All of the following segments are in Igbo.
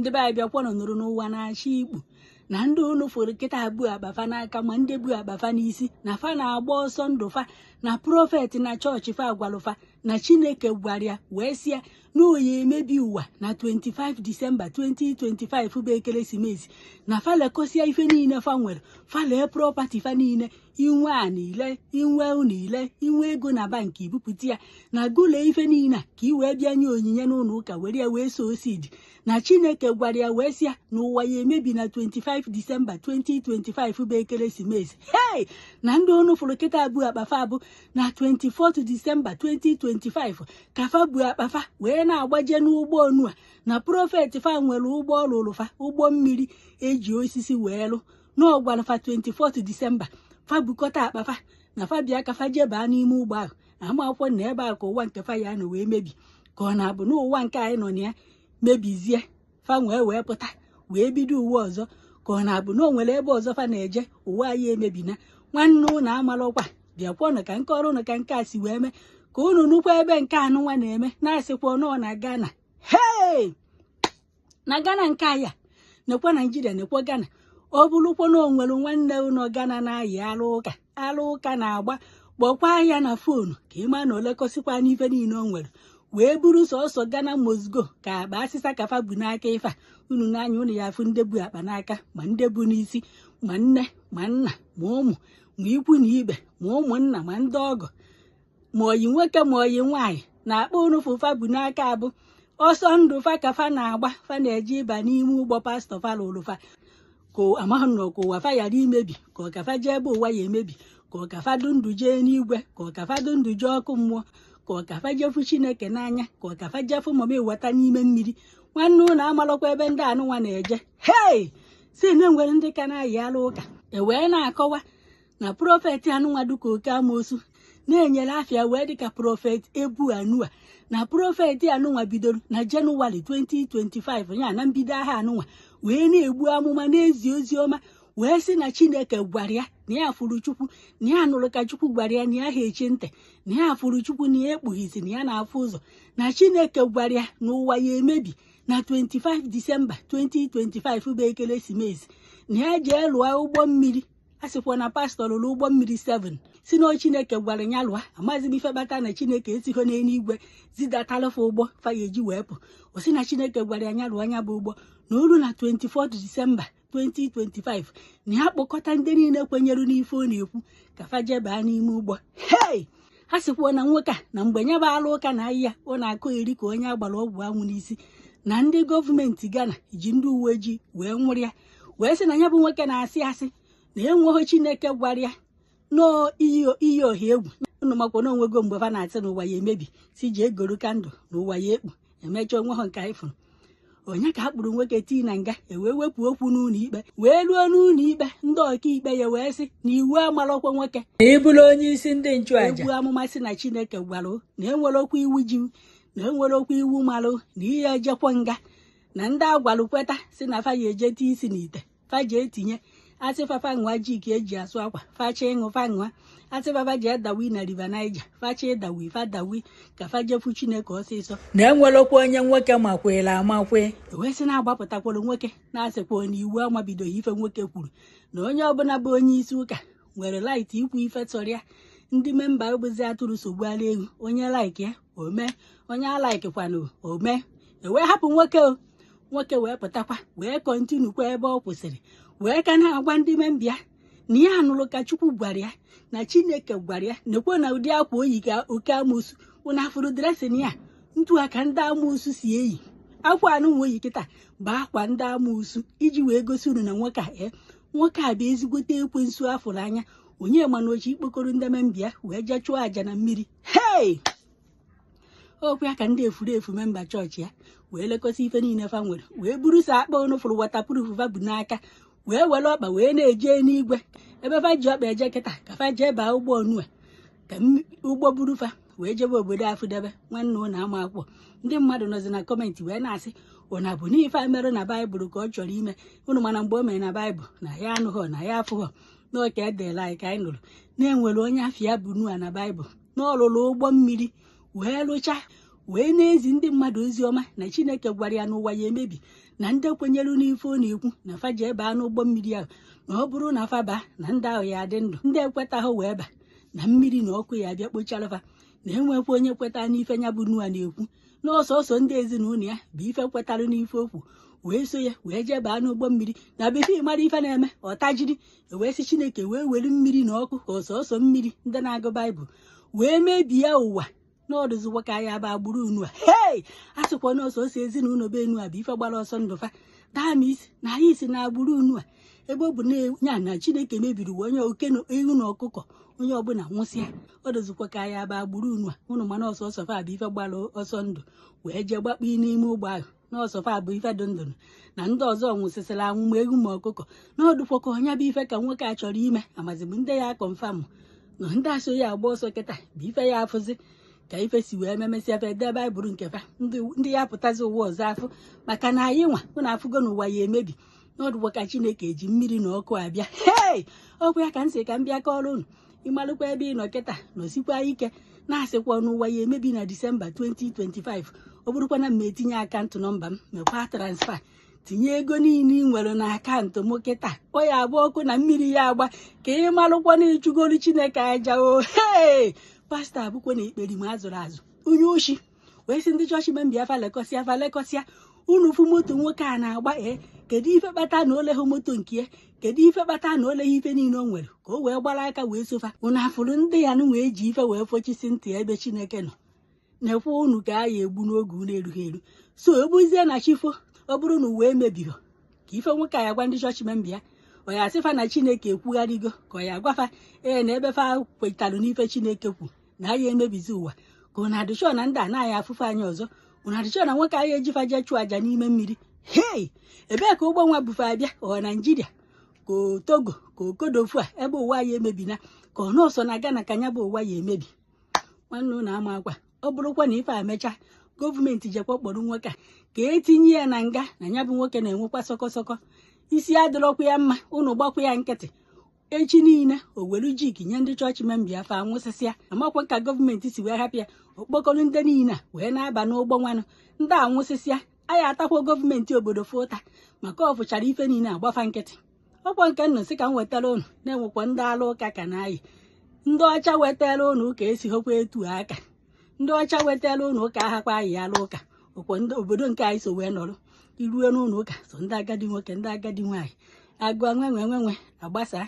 Ndị be anyị, bịakwanụ nụrụ n'ụwa na-achọ ikpu na ndị unu fụrụ kịta bu akpa fa n'aka, ma ndị bu akpa fa n'isi, na fa na-agba ọsọ ndụ fa. Na prophet na chọọchị fa gwalụfa na Chineke gwara ya wee sị ya na oyi emebi ụwa na 25 Disemba 2025 bụ ekeresimesi, na fa lekọsịa ife niile fa nwere, fa lee property fa niile, inwe a niile, inwe unu ile, inwe ego na bank, ibupụta ya na gụlee ife niile a ka ị wee bịa nye onyinye n'ụlọ ụka, were ya wee sow seed. Na Chineke gwara ya wee sị ya na ụwa ya emebi na 25 Disemba 2025 bụ ekeresimesi. Hey, na ndị unu fụrụ kịta bụ akpafa abụ na 24 Disemba 2025 ka fa bu akpafa wee na-agbaje n'ụgbọ onu a. Na prophet fa nwere ụgbọ ọlụlụ fa, ụgbọ mmiri eji osisi wee lụ, na ọ gwara fa 24 Disemba fa bukọta akpafa na fa bịa ka fa jebaa n'ime ụgbọ ahụ. Ama akwụkwọ na ebe a ka ụwa nke fa ya nọ wee mebi, ka ọ na-abụ n'ụwa nke anyị nọ na ya mebizie, fa nwee wee pụta wee bido ụwa ọzọ, ka ọ na-abụ na o nwere ebe ọzọ fa na-eje, ụwa anyị emebina. Nwanne ụnụ amalụkwa, bịakwanụ ka nke ọrụ ụnụ ka nke a si wee mee, ka unu nukwa ebe nke anụnwa na-eme, na-asịkwa nọ na Ghana. Hei, na Ghana nke a ya nekwa Naijiria, nekwa Ghana. Ọ bụrụkwa na o nwere nwanne ụnọ Ghana na-ayị alụ ụka, alụ ụka na-agba, kpọkwa ya na phone ka ị maa na olekọsịkwa n'ife niile o nwere wee buru sọsọ Ghana must go ka akpa asịsa kafa bu n'aka. Ife a unu n'anya unu ya afụ ndị bu akpa n'aka, ma ndị bu n'isi, ma nne, ma nna, ma ụmụ, ma ikwu na ibe, ma ụmụnna, ma ndị ọgọ, ma oyi nwoke, ma oyi nwaanyị. Na akpa unu fụfa bu n'aka abụ ọsọ ndụ fa ka fa na-agba, fa na-eje ịba n'ime ụgbọ pastọ fa lụrụ fa, ka amaghị na ka ụwa fa ghara imebi, ka ọ ka fa jee ebe ụwa ya emebi, ka ọ ka fa dụ ndụ jee n'igwe, ka ọ ka fa dụ ndụ jee ọkụ mmụọ, ka ọ ka fa jefu Chineke n'anya, ka ọ ka fa jefu mama ịwata n'ime mmiri. Nwanne ụnụ amalụkwa ebe ndị anụnwa na-eje. Hei, si na enwere ndị ka na-ayị alụ ụka, e wee na-akọwa na prophet anụnwa dịka oke amoosu na-enyere afịa wee dịka Prophet Ebu Anua. Na prophet anụnwa bidoro na Jenụwarị 2025 ya na mbido ahịa anụnwa wee na-egbu amụma na-ezi ozi ọma, wee sị na Chineke gwara ya na ya fụrụ Chukwu, na ya nụrụ ka Chukwu gwara ya na ya ha echi ntị, na ya fụrụ Chukwu, na ya ekpughizi, na ya na-afụ ụzọ, na Chineke gwara ya na ụwa ya emebi na 25 Disemba 2025 bụ ekeresimesi, na ya jee lụọ ụgbọ mmiri. A sịkwa na pastọ lụrụ ụgbọ mmiri 7, si na Chineke gwara ya lụọ. Amaghịzi m ife kpata na Chineke esighị n'eluigwe zidatalụfa ụgbọ fa ya eji wee pụ. O si na Chineke gwara ya lụọ anya bụ ụgbọ na olu na 24 Disemba 2025, na ya kpọkọta ndị niile kwenyere n'ife ọ na-ekwu ka fa jebaa n'ime ụgbọ. Hei, ha sịkwuo na nwoke a na mgbe ya bụ alụ ụka na ahịhịa ọ na-akụ eri ka onye agbara ọgwụ anwụ n'isi, na ndị gọọmenti Ghana ji ndị uwe ojii wee nwụrụ ya, wee sị na ya bụ nwoke na-asị asị, na enweghị Chineke gwara ya nọọ iyi ọha egwu. Unu makwa na onwego mgbe fa na-asị na ụwa ya emebi, si ji egoro candle na ụwa ya ekpu, emechaa onwe ha nke anyị fụrụ onye ka a kpụrụ nwoke tii na nga, e wee wepụ okwu n'ụlọ ikpe, wee ruo n'ụlọ ikpe, ndị ọkaikpe ya wee sị na iwu amalọkwa nwoke na ịbụrụ onye isi ndị nchụaja egbu amụma sị na Chineke gwara na enwere okwu iwu ji, na enwere okwu iwu malụ na ihe ejekwa nga. Na ndị agwalụ kweta si na fa ya eje tie isi n'ite, fa ji etinye asị fafa ṅụa ji ka eji asụ akwa, facha ịṅụ fa ṅụa, asị fafa ji edawi na River Niger, facha ịdawi fa dawi, ka fa jefu Chineke ọsịsọ. Na enwerokwa onye nwoke makwere amakwe. Wee sị na-agbapụtakwara nwoke, na-asịkwa na iwu amabidoghị ife nwoke kwuru, na onye ọbụla bụ onye isi ụka nwere right ikwu ife tọrọ ya. Ndị member bụzi atụrụ sogbuala ewu, onye like ya ome, onye alaikikwanụ ome. Ewee hapụ nwoke o nwoke wee pụtakwa wee continue kwa ebe ọ kwụsịrị, wee ka na-agwa ndị member ya na ya nụrụ ka Chukwu gwara ya, na Chineke gwara ya nekwe na ụdị akwa oyi ka oke amoosu ụna afụrụ dressing ya ntu a ka ndị amoosu si eyi akwa anụnwa oyi kịta bụ akwa ndị amoosu, iji wee gosi unu na nwoke a nwoke a bụ ezigbote ekwensu afụrụ anya. Onye mana ochi ikpokoro ndị member ya wee jee chụọ àjà na mmiri. Hei, okwu ya ka ndị efuru efu member chọọchị ya wee lekọta ife niile fa nwere, wee buru sa akpa unu fụrụ waterproof fa bụ n'aka, wee were ọkpa wee na-eje n'igwe. Ebe fa ji ọkpa eje kịta ka fa jee baa ụgbọ onua ka ụgbọ buru fa wee jebe obodo afụdebe. Nwanne ụnụ ama akwụkwọ, ndị mmadụ nọzi na comment wee na-asị ụna bụ n'ife a merụ na Baịbụl ka ọ chọrọ ime unu, mana mgbe o mere na Baịbụl na ya anụghọ na ya afụghọ n'oke edela anyị ka anyị nụrụ na-enwere onye afịa bụ Noa na Baịbụl na ọlụlụ ụgbọ mmiri wee lụcha. Wee na-ezi ndị mmadụ ozi ọma na Chineke gwara ya n'ụwa ya emebi, na ndị kwenyere n'ife ọ na-ekwu na fa ji ebe n'ụgbọ mmiri ahụ, na ọ bụrụ na fa baa na ndị ahụ ya adị ndụ. Ndị ekwetaghị wee ba na mmiri na ọkụ ya bịa kpocharafa, na enwekwa onye kweta n'ife ya bụ Noa na-ekwu, na ọsọsọ ndị ezinụlọ ya bụ ife kwetara n'ife okwu wee so ya wee jee baa n'ụgbọ mmiri. Na before mara ife na-eme, ọ tajiri wee sị Chineke wee were mmiri na ọkụ, ka ọsọsọ mmiri ndị na-agụ Baịbụl wee mebie ụwa n'ọdụzụkwa ka ya bụ agbụrụ unu a. Hei, a sịkwa na ọsọsọ ezinụlọ be enu a bụ ife gbara ọsọ ndụ fa daa isi na anyị si na agbụrụ unu a, ebe ọ bụ na ya na Chineke mebiri ụwa, onye oke na ewu na ọkụkọ, onye ọbụla nwụsịa, ọ dụzikwa ka ya bụ agbụrụ unu a. Unu mana ọsọsọ fa bụ ife gbara ọsọ ndụ wee jee gbakpọ n'ime ụgbọ ahụ, na ọsọfa bụ ife dị ndụ, na ndị ọzọ nwụsịsịrị anwụ, ma ewu ma ọkụkọ. Na ọdụkwa ka ọnya bụ ife ka nwoke a chọrọ ime. Amazibụ ndị ya confirm na ndị aso ya agba ọsọ kịta bụ ife ya afụzi ka ife si wee memesịa fe dee Baịbụl nke fa, ndị ya pụtazi ụwa ọzọ afụ, maka na anyị nwa ụnụ afụgo n'ụwa ya emebi, n'ọdụkwa ka Chineke eji mmiri na ọkụ abịa. Hei, ọkụ ya ka m sị ka m bịa kọrọ unu. Ịmalụkwa ebe ị nọ kịta nọsikwa ike na-asịkwa n'ụwa ya emebi na Disemba 2025. Ọ bụrụkwa na m etinye account number m, mekwa transfer, tinye ego niile ị nwere na akaụntụ m kịta, ọ ya abụ ọkụ na mmiri ya agba, ka ị malụkwa na ịchụgolu Chineke aja o. Hei, pastọ abụkwa na ikperi m azụrụ azụ onye oshi wee sị ndị chọọchị member afa lekọsịa, afa lekọsịa unu fụ moto nwoke a na-agba. Ee, kedu ife kpata na oleghị moto nke ya? Kedu ife kpata na oleghị ife niile o nwere ka o wee gbara aka wee sofa? Unu afụrụ ndị ya nụ wee ji ife wee fọchisi ntị ebe Chineke nọ na-ekwe unu ka a ya egbu n'oge unu erughị eru. So egbuzie na chifo, ọ bụrụ na uwe emebiro ka ife nwoke a ya gwa ndị chọọchị member ya, ọ ya asịfa na Chineke ekwugharịgo, ka ọ ya agwafa ee na ebe fa kwetalụ n'ife Chineke kwu na ya emebizi ụwa, ka unu adịchọ na ndị a na-aya afụfe anya ọzọ? Unu adịchọ na nwoke anyị ejifa jee chụọ àjà n'ime mmiri? Hei, ebee ka ụgbọ nwa bufe abịa? Ọ Naijiria ka Togo ka Okodofu a ebe ụwa ya emebina, ka ọ nọọsọ na Ghana ka ya bụ ụwa ya emebi? Nwanne unu ama akwa. Ọ bụrụkwa na ife a mechaa, gọọmenti jekwa kpọrọ nwoke a ka etinye ya na nga, na ya bụ nwoke na-enwekwa sọkọsọkọ isi adịrọkwa ya mma. Unu gbakwa ya nkịtị, echi niile o welu jik nye ndị chọọchị member ya, fa anwụsịsịa. Amakwa ka gọọmenti si wee hapụ ya okpokọrọ ndị niile a wee na-aba n'ụgbọ nwanụ, ndị anwụsịsịa, anyị atakwa gọọmenti obodo fụta maka ọ fụchara ife niile agbafa nkịtị. Ọkwa nke nnụ sị ka m wetara unu na-enwekwa ndị alụ ụka ka na-ayị ndị ọcha wetara unu ụka esighokwa etu aka ndị ọcha wetara unu ụka ahakwa ayị alụ ụka ọkwa ndị obodo nke anyị so wee nọrọ irue n'ụlọ ụka so ndị agadi nwoke, ndị agadi nwaanyị agụa nwe nwe nwe nwe agbasa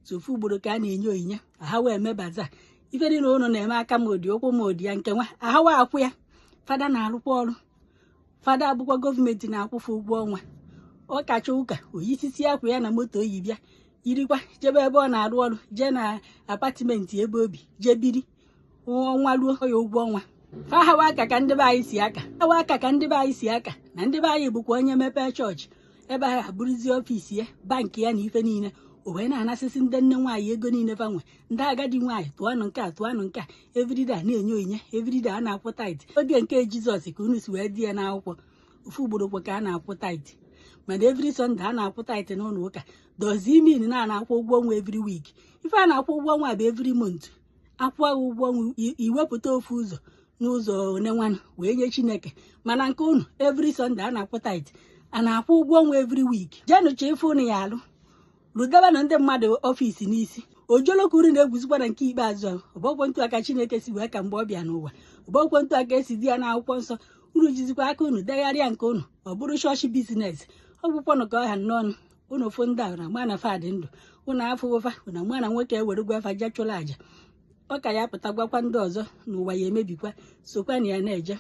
sofu ugboro ka a na-enye onyinye aha wee mebaza ife niile ụnụ na-eme aka m odi ụkwụ m odi ya nke nwa aha wee akwụ ya. Fada na-arụkwa ọrụ fada abụkwa gọọmenti na-akwụfe ụgwọ ọnwa. Ọ kacha ụka oyisisi akwa ya na moto oyi bịa yirikwa jebe ebe ọ na-arụ ọrụ, jee na apartment ebe obi jee biri, ọnwa ruo ya ụgwọ ọnwa. Fa hawa aka ka ndị be anyị si aka hawa aka ka ndị be anyị si aka na ndị be anyị bụkwa onye mepee chọọchị ebe ahụ abụrụzie office ya, bank ya na ife niile, o wee na-anasịsị ndị nne nwaanyị ego niile fanwe, ndị agadi nwaanyị tụanụ nke a, tụanụ nke a, everyday a na-enye onyinye, everyday a na-akwụ tithe. Oge nke Jizọs ka unu si wee dị ya n'akwụkwọ, ofu ugboro kwa ka a na-akwụ tithe, mana every Sunday a na-akwụ tithe n'ụlọ ụka. Does it mean na a na-akwụ ụgwọ ọnwa every week? Ife a na-akwụ ụgwọ ọnwa bụ every month. Akwụghị ụgwọ ọnwa, iwepụta ofu ụzọ n'ụzọ one nwanụ wee nye Chineke. Mana nke unu, every Sunday a na-akwụ tithe, a na-akwụ ụgwọ ọnwa every week. Jenụ chọ ife unu ya alụ, rụdebanụ ndị mmadụ office n'isi ojolokuru na-egwuzikwa na nke ikpeazụ ahụ. Ọbọgwọ ntụ aka Chineke si wee ka mgbe ọ bịa n'ụwa, ọbọgwọ ntụ aka esi dị ya n'akwụkwọ nsọ. Unu jizikwa aka unu degharịa nke unu, ọ bụrụ chọọchị business. Ọgwụkwọnụ ka ọ ha n'ọnụ unu fụ ndị ahụ na ma na fa dị ndụ, unu afụghụfa unu ma na nwoke ewerugwa afa jee chụrụ àjà, ọ ka ya pụta gwakwa ndị ọzọ n'ụwa ya emebikwa, sokwa na ya na-eje.